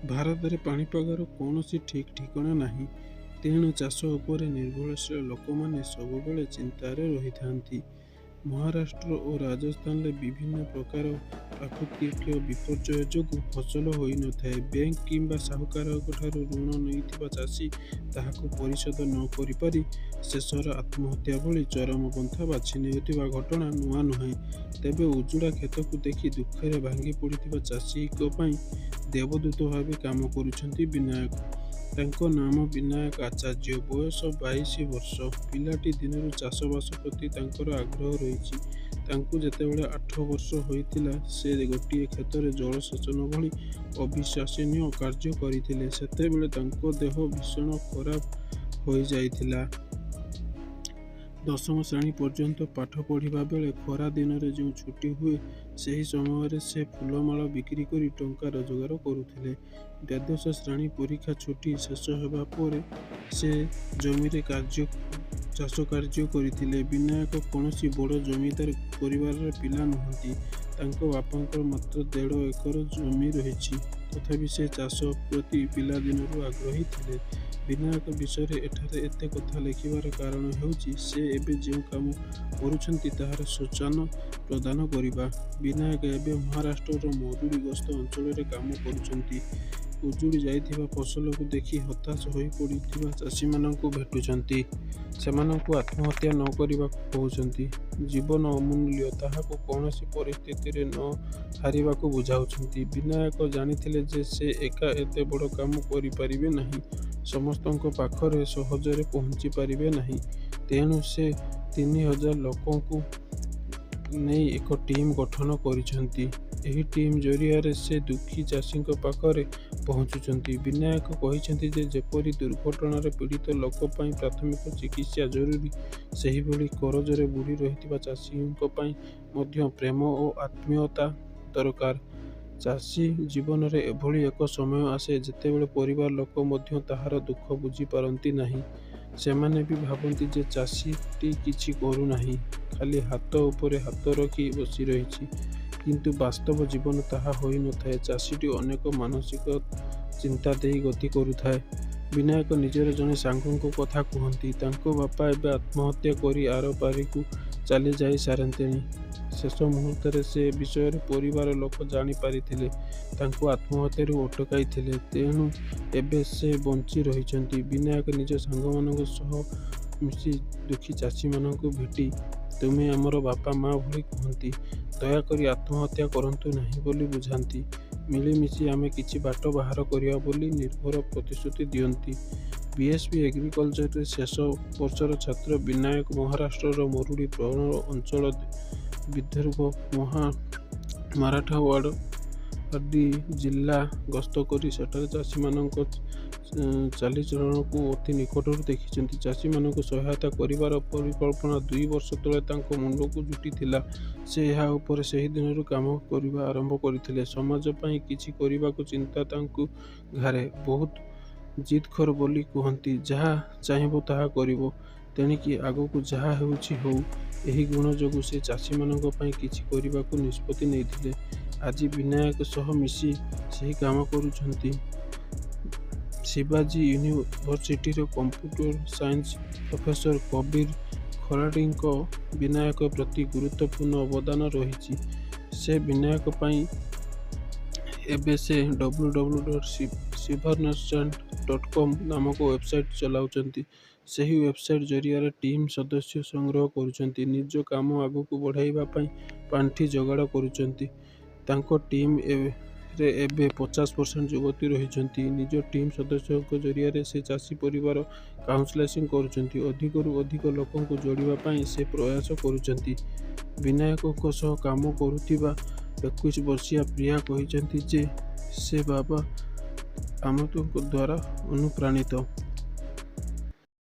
ଭାରତରେ ପାଣିପାଗର କୌଣସି ଠିକ୍ ଠିକଣା ନାହିଁ। ତେଣୁ ଚାଷ ଉପରେ ନିର୍ଭରଶୀଳ ଲୋକମାନେ ସବୁବେଳେ ଚିନ୍ତାରେ ରହିଥାନ୍ତି। ମହାରାଷ୍ଟ୍ର ଓ ରାଜସ୍ଥାନରେ ବିଭିନ୍ନ ପ୍ରକାର ପ୍ରାକୃତିକ ବିପର୍ଯ୍ୟୟ ଯୋଗୁଁ ଫସଲ ହୋଇନଥାଏ। ବ୍ୟାଙ୍କ କିମ୍ବା ସାହୁକାରଙ୍କଠାରୁ ଋଣ ନେଇଥିବା ଚାଷୀ ତାହାକୁ ପରିଶୋଧ ନ କରିପାରି ଶେଷରେ ଆତ୍ମହତ୍ୟା ଭଳି ଚରମ ପନ୍ଥା ବାଛି ନେଉଥିବା ଘଟଣା ନୂଆ ନୁହେଁ। ତେବେ ଉଜୁଡ଼ା କ୍ଷେତକୁ ଦେଖି ଦୁଃଖରେ ଭାଙ୍ଗି ପଡ଼ିଥିବା ଚାଷୀଙ୍କ ପାଇଁ ଦେବଦୂତ ଭାବେ କାମ କରୁଛନ୍ତି ବିନାୟକ। ତାଙ୍କ ନାମ ବିନାୟକ ଆଚାର୍ଯ୍ୟ। ବୟସ 22 ବର୍ଷ। ପିଲାଟି ଦିନରୁ ଚାଷବାସ ପ୍ରତି ତାଙ୍କର ଆଗ୍ରହ ରହିଛି। ତାଙ୍କୁ ଯେତେବେଳେ 8 ବର୍ଷ ହୋଇଥିଲା, ସେ ଗୋଟିଏ କ୍ଷେତରେ ଜଳସେଚନ ଭଳି ଅବିଶ୍ୱସନୀୟ କାର୍ଯ୍ୟ କରିଥିଲେ। ସେତେବେଳେ ତାଙ୍କ ଦେହ ଭୀଷଣ ଖରାପ ହୋଇଯାଇଥିଲା। ଦଶମ ଶ୍ରେଣୀ ପର୍ଯ୍ୟନ୍ତ ପାଠ ପଢ଼ିବା ବେଳେ ଖରା ଦିନରେ ଯେଉଁ ଛୁଟି ହୁଏ, ସେହି ସମୟରେ ସେ ଫୁଲମାଳ ବିକ୍ରି କରି ଟଙ୍କା ରୋଜଗାର କରୁଥିଲେ। ଦ୍ୱାଦଶ ଶ୍ରେଣୀ ପରୀକ୍ଷା ଛୁଟି ଶେଷ ହେବା ପରେ ସେ ଜମିରେ ଚାଷ କାର୍ଯ୍ୟ କରିଥିଲେ। ବିନାୟକ କୌଣସି ବଡ଼ ଜମିଦାର ପରିବାରର ପିଲା ନୁହନ୍ତି। ତାଙ୍କ ବାପାଙ୍କର ମାତ୍ର ଦେଢ଼ ଏକର ଜମି ରହିଛି। ତଥାପି ସେ ଚାଷ ପ୍ରତି ପିଲାଦିନରୁ ଆଗ୍ରହୀ ଥିଲେ। ବିନାୟକ ବିଷୟରେ ଏଠାରେ ଏତେ କଥା ଲେଖିବାର କାରଣ ହେଉଛି, ସେ ଏବେ ଯେଉଁ କାମ କରୁଛନ୍ତି ତାହାର ସୂଚନା ପ୍ରଦାନ କରିବା। ବିନାୟକ ଏବେ ମହାରାଷ୍ଟ୍ରର ମରୁଡ଼ିଗ୍ରସ୍ତ ଅଞ୍ଚଳରେ କାମ କରୁଛନ୍ତି। ଉଜୁଡ଼ି ଯାଇଥିବା ଫସଲକୁ ଦେଖି ହତାଶ ହୋଇପଡ଼ିଥିବା ଚାଷୀମାନଙ୍କୁ ଭେଟୁଛନ୍ତି। ସେମାନଙ୍କୁ ଆତ୍ମହତ୍ୟା ନ କରିବାକୁ କହୁଛନ୍ତି। ଜୀବନ ଅମୂଲ୍ୟ, ତାହାକୁ କୌଣସି ପରିସ୍ଥିତିରେ ନ ହାରିବାକୁ ବୁଝାଉଛନ୍ତି। ବିନାୟକ ଜାଣିଥିଲେ ଯେ ସେ ଏକା ଏତେ ବଡ଼ କାମ କରିପାରିବେ ନାହିଁ। ସମସ୍ତଙ୍କ ପାଖରେ ସହଜରେ ପହଞ୍ଚିପାରିବେ ନାହିଁ। ତେଣୁ ସେ 3000 ଲୋକଙ୍କୁ ନେଇ ଏକ ଟିମ୍ ଗଠନ କରିଛନ୍ତି। ଏହି ଟିମ୍ ଜରିଆରେ ସେ ଦୁଃଖୀ ଚାଷୀଙ୍କ ପାଖରେ ପହଞ୍ଚୁଛନ୍ତି। ବିନାୟକ କହିଛନ୍ତି ଯେ ଯେପରି ଦୁର୍ଘଟଣାରେ ପୀଡ଼ିତ ଲୋକ ପାଇଁ ପ୍ରାଥମିକ ଚିକିତ୍ସା ଜରୁରୀ, ସେହିଭଳି କରଜରେ ବୁଡ଼ି ରହିଥିବା ଚାଷୀଙ୍କ ପାଇଁ ମଧ୍ୟ ପ୍ରେମ ଓ ଆତ୍ମୀୟତା ଦରକାର। ଚାଷୀ ଜୀବନରେ ଏଭଳି ଏକ ସମୟ ଆସେ, ଯେତେବେଳେ ପରିବାର ଲୋକ ମଧ୍ୟ ତାହାର ଦୁଃଖ ବୁଝିପାରନ୍ତି ନାହିଁ। ସେମାନେ ବି ଭାବନ୍ତି ଯେ ଚାଷୀଟି କିଛି କରୁନାହିଁ, ଖାଲି ହାତ ଉପରେ ହାତ ରଖି ବସିରହିଛି। କିନ୍ତୁ ବାସ୍ତବ ଜୀବନ ତାହା ହୋଇନଥାଏ। ଚାଷୀଟି ଅନେକ ମାନସିକ ଚିନ୍ତା ଦେଇ ଗତି କରୁଥାଏ। ବିନାୟକ ନିଜର ଜଣେ ସାଙ୍ଗଙ୍କ କଥା କୁହନ୍ତି। ତାଙ୍କ ବାପା ଏବେ ଆତ୍ମହତ୍ୟା କରି ଆରପାରିକୁ ଚାଲି ଯାଇସାରନ୍ତେଣି। ଶେଷ ମୁହୂର୍ତ୍ତରେ ସେ ବିଷୟରେ ପରିବାର ଲୋକ ଜାଣିପାରିଥିଲେ। ତାଙ୍କୁ ଆତ୍ମହତ୍ୟାରୁ ଅଟକାଇଥିଲେ। ତେଣୁ ଏବେ ସେ ବଞ୍ଚି ରହିଛନ୍ତି। ବିନାୟକ ନିଜ ସାଙ୍ଗମାନଙ୍କ ସହ ମିଶି ଦୁଃଖୀ ଚାଷୀମାନଙ୍କୁ ଭେଟି ତୁମେ ଆମର ବାପା-ମା ଭଳି କୁହନ୍ତି। ଦୟାକରି ଆତ୍ମହତ୍ୟା କରନ୍ତୁ ନାହିଁ ବୋଲି ବୁଝାନ୍ତି। ମିଳିମିଶି ଆମେ କିଛି ବାଟ ବାହାର କରିବା ବୋଲି ନିର୍ଭର ପ୍ରତିଶ୍ରୁତି ଦିଅନ୍ତି। ବିଏସସି ଏଗ୍ରିକଲଚରରେ ଶେଷ ବର୍ଷର ଛାତ୍ର ବିନାୟକ ମହାରାଷ୍ଟ୍ରର ମରୁଡ଼ି ପ୍ରବଣ ଅଞ୍ଚଳ ବିଦର୍ଭ, ମରାଠାୱାଡ଼ା ଆଦି ଜିଲ୍ଲା ଗସ୍ତ କରି ସେଠାରେ ଚାଷୀମାନଙ୍କ ଚାଲିଚଳନକୁ ଅତି ନିକଟରୁ ଦେଖିଛନ୍ତି। ଚାଷୀମାନଙ୍କୁ ସହାୟତା କରିବାର ପରିକଳ୍ପନା 2 ବର୍ଷ ତଳେ ତାଙ୍କ ମୁଣ୍ଡକୁ ଜୁଟିଥିଲା। ସେ ଏହା ଉପରେ ସେହିଦିନରୁ କାମ କରିବା ଆରମ୍ଭ କରିଥିଲେ। ସମାଜ ପାଇଁ କିଛି କରିବାକୁ ଚିନ୍ତା ତାଙ୍କୁ ଘାରେ। ବହୁତ ଜିଦଖୋର ବୋଲି କୁହନ୍ତି। ଯାହା ଚାହିଁବ ତାହା କରିବ, ତେଣିକି ଆଗକୁ ଯାହା ହେଉଛି ହେଉ। ଏହି ଗୁଣ ଯୋଗୁଁ ସେ ଚାଷୀମାନଙ୍କ ପାଇଁ କିଛି କରିବାକୁ ନିଷ୍ପତ୍ତି ନେଇଥିଲେ। ଆଜି ବିନାୟକ ସହ ମିଶି ସେହି କାମ କରୁଛନ୍ତି ଶିବାଜୀ ୟୁନିଭର୍ସିଟିର କମ୍ପ୍ୟୁଟର ସାଇନ୍ସ ପ୍ରଫେସର କବୀର ଖରାଡୀଙ୍କ ବିନାୟକ ପ୍ରତି ଗୁରୁତ୍ୱପୂର୍ଣ୍ଣ ଅବଦାନ ରହିଛି। ସେ ବିନାୟକ ପାଇଁ ଏବେ ସେ www.shivarnasant.com ନାମକ ୱେବସାଇଟ ଚଲାଉଛନ୍ତି। ସେହି ୱେବସାଇଟ ଜରିଆରେ ଟିମ୍ ସଦସ୍ୟ ସଂଗ୍ରହ କରୁଛନ୍ତି। ନିଜ କାମ ଆଗକୁ ବଢ଼ାଇବା ପାଇଁ ପାଣ୍ଠି ଯୋଗାଡ଼ କରୁଛନ୍ତି। ତାଙ୍କ ଟିମରେ ଏବେ 50% ଯୁବତୀ ରହିଛନ୍ତି। ନିଜ ଟିମ୍ ସଦସ୍ୟଙ୍କ ଜରିଆରେ ସେ ଚାଷୀ ପରିବାର କାଉନସେଲିଂ କରୁଛନ୍ତି। ଅଧିକରୁ ଅଧିକ ଲୋକଙ୍କୁ ଯୋଡ଼ିବା ପାଇଁ ସେ ପ୍ରୟାସ କରୁଛନ୍ତି। ବିନାୟକଙ୍କ ସହ କାମ କରୁଥିବା 21 ବର୍ଷୀୟା ପ୍ରିୟା କହିଛନ୍ତି ଯେ ସେ ବାବା ଆମତେଙ୍କ ଦ୍ୱାରା ଅନୁପ୍ରାଣିତ।